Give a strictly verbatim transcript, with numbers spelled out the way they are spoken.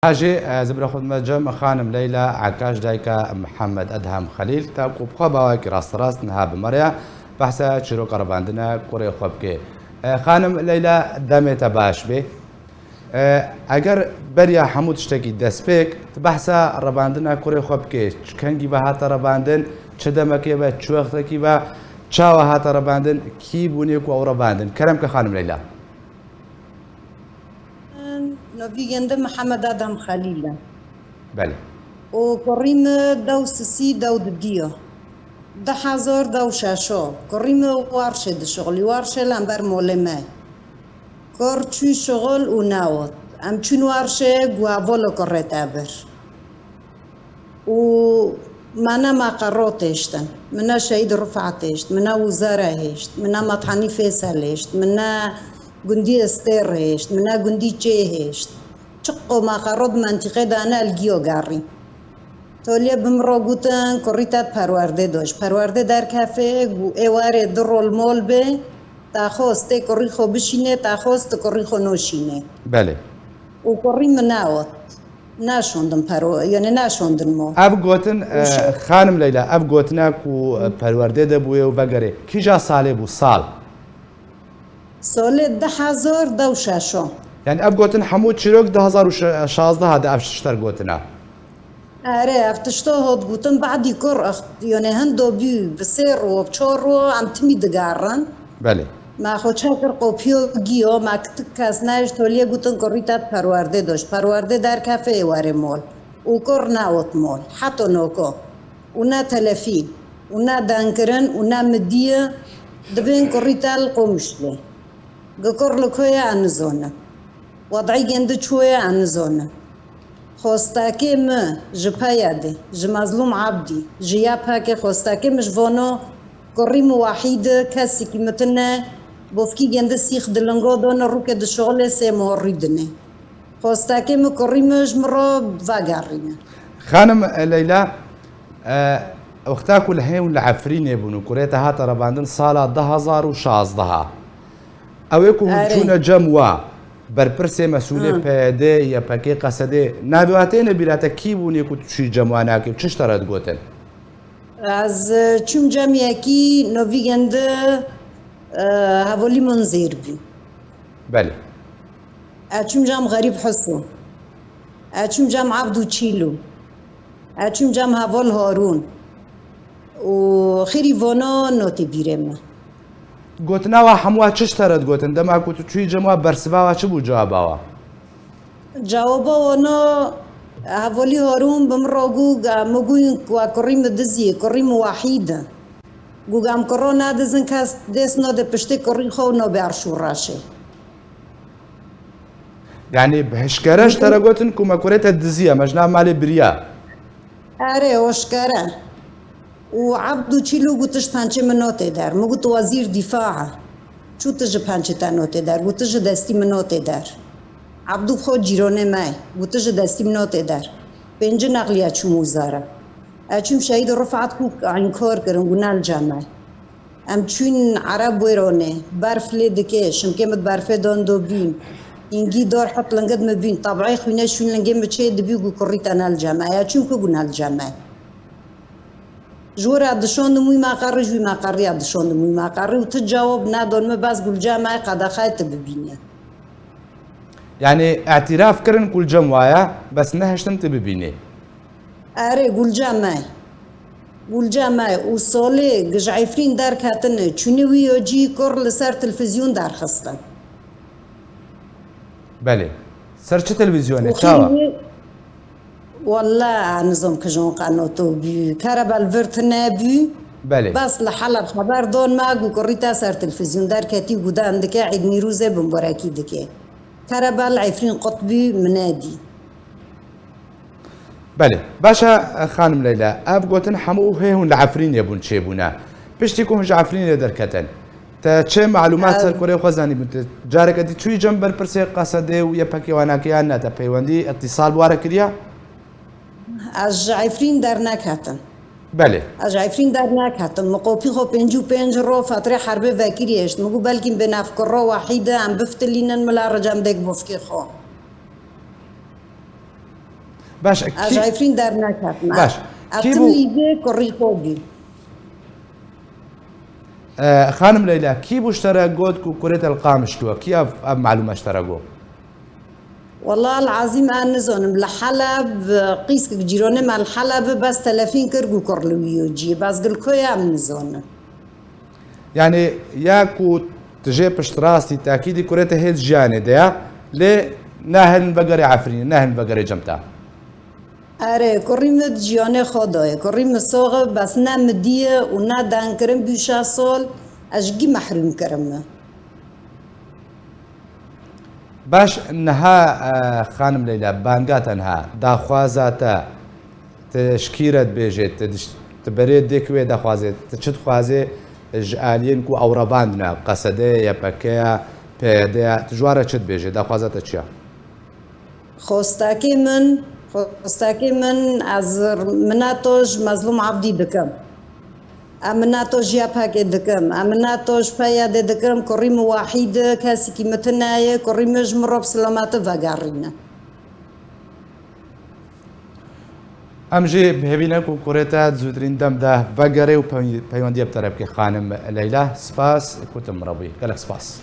Hajê, ez bi xwe dime cem xanim Leyla Ekaş, dayika Mihemed Edhem Xelîl, ta ku bi xwe bawekî rasterast niha bi me re ya, behsa çîroka revandina kurê xwe bike. E, xanim Leyla, demê te baş bê. E, eger beriya hemû tiştekî destpêk, tu behsa revandina kurê xwe bike, çi kengî ve hate revandin, çi demekê ve, çi wextekî ve, çawa hate revandin, kî bûnê ku ew revandin? Kerem ke xanim Leyla. Novî gende Mihemed Edhem Xelîl e. Belê. Û kurî min dew sisî dew didiyo. Du hezar dew şeşo. Kurî min warşê dişixulî. Warşê li hember molê me. Kur çû şixul û newot. Em çûn warşê, gu hevolo kurê te bir. û me ne Maqerot hêştin, min ne Şehîd Rifat hêşt, min ne Wizara hêşt, min ne Methanî Fêsel hêşt, min ne gundî Estêr hêşt, min ne gundî Çê hêşt. Çiqo Maqerot di mentîqê de ne, li giyo gerî. Toliyê bi min re gotin, kurî te di perwerdê de, ji perwerdê derkefê, gu ê warê du rol mol bê, te xwest tê kurî xwe bişînê, te xwest tu kurî xwe noşînê. Belê. Û kurî min newot. Naşondin pero, yani naşondin mo. Ev gotin, e, Û şe- xanim Leyla, ev gotina ku, e, perwerdê de bûye û vegerê, kîja salê bû, sal? Salê du hezar dew şeşo. Yani ev gotin hemû çîrok du hezar û şazdeha de ev tişt gotina. Erê, ev tişta hot gotin, badî kur, ex-, yani hindo bî bi sê ro, bi çar ro, em timî digerin. Belê. Me xwe çekir qopiyo giyo, me kitik kes ne, ji toliyê gotin kurî te di perwerdê de, ji perwerdê derkefê ê were mol. Û kur newot mol. Heto noko. Û ne telefîn. Û ne dengkirin. Û ne midiye. Dibên kurî te li Qomişlê. Gi kur li ku ye, em nizonin. Wed'î gendi çi ye, em nizonin. Xwestekê mi ji P Y D'ê, ji Mezlûm Ebdî, ji Y P G'ê xwestekê mi ji vano kurî mi wahîd e, kesekî mi tune, bofkî gendi sîx di lingo done, rûke dişixulê sê mohorî dinê. Xwestekê mi kurî mi ji mi re vegerîne. Xanim Leyla, e, wexta ku li hêwn li Efrînê bûn û kurê te hate revandin sala du hezar û şazdeha. Ew ê ku hûn Erê. çûne cem wa, berpirsê mesûlê Hı. P Y D, Y P G, Qesedê, navê wa têne bîra te, kî bûnê ku tu çûyî cem wa nakê û çi ji te re digotin? Ez, e, çûm cem yekî, novî gendi, e, hevalî min zêr bû. Belê. Ez çûm cem Xerîb Huso. Ez çûm cem Abdû Çîlû. Ez çûm cem heval Harûn. Û xêrî vano notê bîrê min. Gotina wa hemû wa çi ji te re digotin? Dema ku tu çûyî cem wa, bersiva wa çi bû, cewaba wa? Cewaba wana, hevalî Harûn bi min re got, ga-, min got, wa kurî min dizî ye, kurî min wahîd e. Got, em kuro nadizin, kes dest node piştê kurî xwe û nabe arş û reşê. Yani bi hişkere ji te re gotin ku me kurê te dizî ye, me ji nav malê biriya. Erê, hoşkere. Û Abdû Çîlû got, tu ji pençê min notê der. Min got, tu wezîr dîfa e. Çû tu ji pençê te notê der? Got, tu ji destî min notê der. Abdû xwe cîronê me ye. Got, tu ji destî min notê der. Pêncî nexliya çûm wizara. Ez çûm Şehîd Rifat ku înkar kirin, got, ne li cem me. Em çûn Ereb Wêronê, berf lê dike, şimkê min di berfê dan do bîn. Îngî dor hot lingê min bîn, teb'ê xwînê şûn lingê min çê dibî, got, kurî te ne li cem me. Ya çûn ku got, ne li cem me. Ji wira dişondim wî maqerrî, ji wî maqerriya dişondim wî maqerrî û tu cewab nedon min, bes got li cem me, qedexeyê tu bibînî. Yani îtiraf kirin ku li cem wa ye, bes nehiştin tu bibînî. Erê, got li cem me. Got li cem me û solê gi ji Efrîn derketine, çûne wî yo cî kur li ser televîzyon derxistin. Belê. Ser çi televîzyonê? Û Çawa? Xîrî, walla, nizom kijon qenoto bû. Kerebel vir tine bû. Belê. Bes li Heleb xeber don me, got kurî te ser televîzyon derketî, got dem dike Îd Nîrûzê bimbarekî dike. Kerebel Efrîn qut bû, min nedî. Belê. Baş e, xanim Leyla, ev gotin hemû hê hûn li Efrînê bûn çêbûne. Piştî ku hûn ji Efrînê derketin, te çi malûmat ser kurê xwe zanîbûn? Te careke dî çûyî cem berpirsê Qesedê û Y P G wanakê yan ne? Te peywendî, îtîsal bi wa re kiriye? Ez ji Efrîn derneketim. Belê. Ez ji Efrîn derneketim. Min qopî xwe pêncî û pênc ro fetrê herbê vekirî hişt. Min got belkî bê navkuro wahî de em biftilînin, min la ricem dêk bofkê xwe. Baş, Ez kî, ji Efrîn derneketime. Baş, Ev kî tim bû? Lîzê kurî xwe bû. E, Xanim Leyla, kî bû ji te re got ku kurê te li Qamişlo? Kî ev, ev malûme ji te re got? Wela li Ezîm ez nizanim. Li Heleb, qîskek cîranê me li Heleb bes telefîn kir ku kur li wî yo cî. Bes gil koya em nizanin. Yani ya ku tu jê piştrastî tekîdî kurê te hêz jiyanê de ya, lê nehên vegerê Efrînê, nehên vegerê cem te. Erê, kurî min di jiyanê xwe de ye. Kurî min sox e, bes ne midî ye û ne dengkirin bû şeş sal, ez ji kî mehrûm kirime. Baş, niha, e, Xanim Leyla, banga te niha, daxwaza te, tu ji kî re dibêjê, tu diş-, tu berê dêk wê daxwazê, tu çi dixwazê ji aliyên ku ew revandine, Q S D ye, Y P G ye, P Y D ye, tu ji wan re çi dibêjê, daxwaza te çi ye? Xwestekê min, xwestekê min, ez mineta ji Mezlûm Abdî dikim. Em mineta ji Y P G dikim. Em mineta ji P Y D dikim. Kurî min Wahîd e, kesekî min tune ye, kurî min ji min re bi silametî vegerîne. Em jî bi hêvî ne ku kurê te di zûtirîn dem de vegere û pey-, peywendiyê bi te re bike, Xanim Leyla. Spas ku tu min re bûyî. Gelek spas.